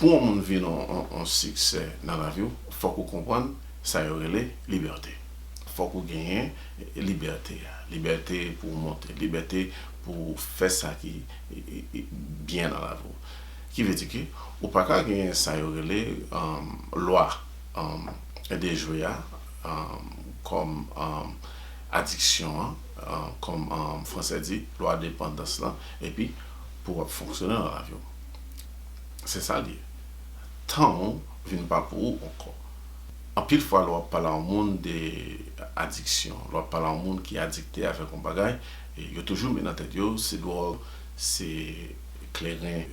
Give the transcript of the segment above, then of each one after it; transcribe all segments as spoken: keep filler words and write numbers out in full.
Pou yon moun vin yon, yon, yon siksè nan lavi w, fòk ou konprann sa yo rele libète. Fòk ou genyen libète a. Libète pou w monte, libète pou w fè sa ki e, e, e, byen nan lavi w. Ki vle di ke ou pa ka genyen sa yo rele, um, lwa, um, de jwe a, um, kòm, um, adiksyon an, um, kòm, um, fransè di, lwa depandans lan, epi pou w ap fonksyone nan lavi w. Se sa l ye. Tan w vin pa pou ou ankò. Anpil fwa, lè w ap pale a yon moun de adiksyon, lè w ap pale a yon moun ki adikte avèk yon bagay, e yo toujou met nan tèt yo, se dwòl, se kleren,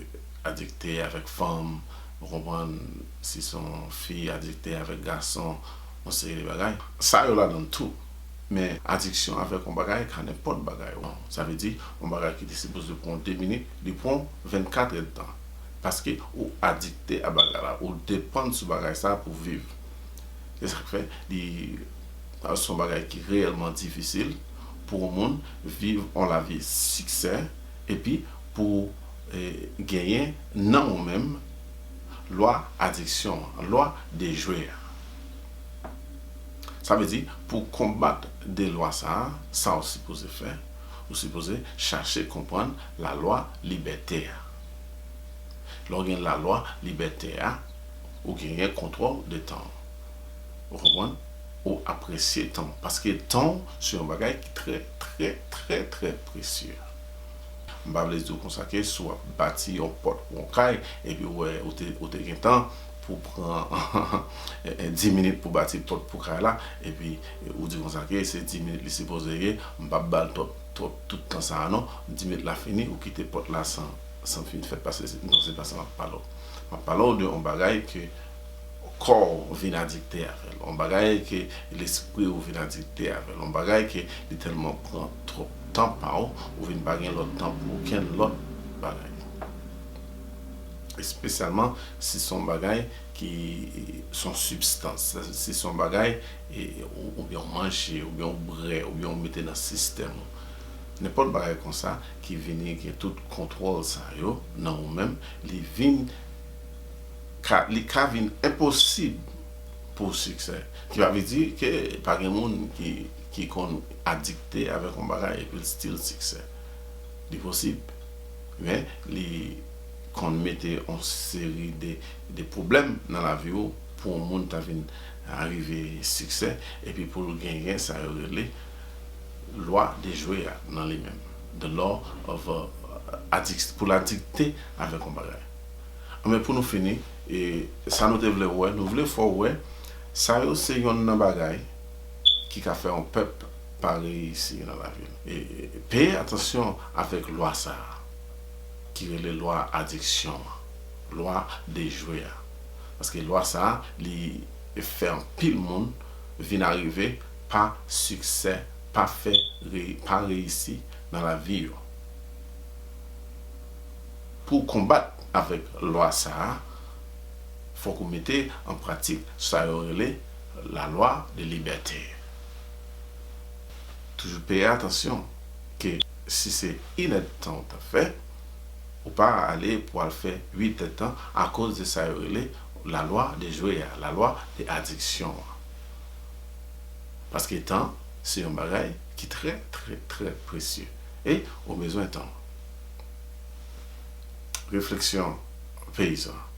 adikte avèk fanm, ou konprann, si se yon fi adikte avèk gason, yon seri de bagay. Sa yo ladan l tou. Men adiksyon avèk yon bagay ka nenpòt bagay. Sa vle di, yon bagay ki te sipoze pran w de minit, li pran w vennkat èdtan. Paske ou adikte a bagay la, ou depann sou bagay sa pou viv. Se sa k fè li, se yon bagay ki reyèlman difisil pou yon moun viv yon lavi siksè, epi pou, e, genyen nan ou menm lwa adiksyon an, lwa de jwe a. Sa vle di, pou konbat de lwa sa a, sa w sipoze fè, ou sipoze chache konprann lalwa libète a. Lè w gen lalwa libète a, ou genyen kontwòl de tan w. Ou konprann? Ou apresye tan w. Paske tan w se yon bagay ki trè, trè, trè, trè presye. M pa vle di w konsa ke si w ap bati yon pòt pou yon kay, epi w wè ou te, ou te gen tan pou pran dis minit pou bati pòt pou kay la, epi ou di konsa ke se dis minit li sipoze ye, m p ap ba l twòp, twòp tout tan sa a non, dis minit la fini, ou kite pòt la san, san fin fèt, paske se, non, se pa sa m ap pale w. M ap pale w de yon bagay ke kò w vin adikte avè l, yon bagay ke lespri w vin adikte avè l, yon bagay ke li tèlman pran twòp tan pa w, ou vin pa gen lòt tan pou okenn lòt bagay. Espesyalman si se yon bagay ki se yon sibstans, si se yon bagay, e, ou, oubyen w manje, oubyen w bwè, oubyen w mete nan sistèm ou. Nenpòt bagay konsa ki vini gen tout kontwòl sa yo nan ou menm, li vin ka, li ka vin enposib pou w siksè. Ki pa vle di ke pa gen moun ki, ki konn adikte avèk yon bagay epi l still siksè. Li posib. Men, li konn mete yon seri de, de pwoblèm nan lavi w pou yon moun ta vin arive siksè, epi pou l genyen sa yo rele lwa de jwe a nan li menm. The law of, uh, addict, pou l adikte avèk yon bagay. Anben, pou nou fini, e sa nou te vle wè, nou vle fè w wè, sa yo se yonn nan bagay ki ka fè yon pèp pa reyisi nan lavi l. E peye atansyon avèk lwa sa a, ki rele lwa adiksyon an, lwa de jwe a. Paske lwa sa a, li fè anpil moun vin arive pa siksè, pa fè re-, pa reyisi nan lavi yo. Pou konbat avèk lwa sa a, fòk ou mete an pratik sa yo rele la loi de liberté. Toujou peye atansyon ke si se inèdtan ou t ap fè, ou pa ale pou al fè uit èdtan akoz de sa yo rele la loi de jwe a, la loi de adiksyon an. Paske tan, se yon bagay ki trè, trè, trè presye. E ou bezwen tan. Refleksyon peyizan.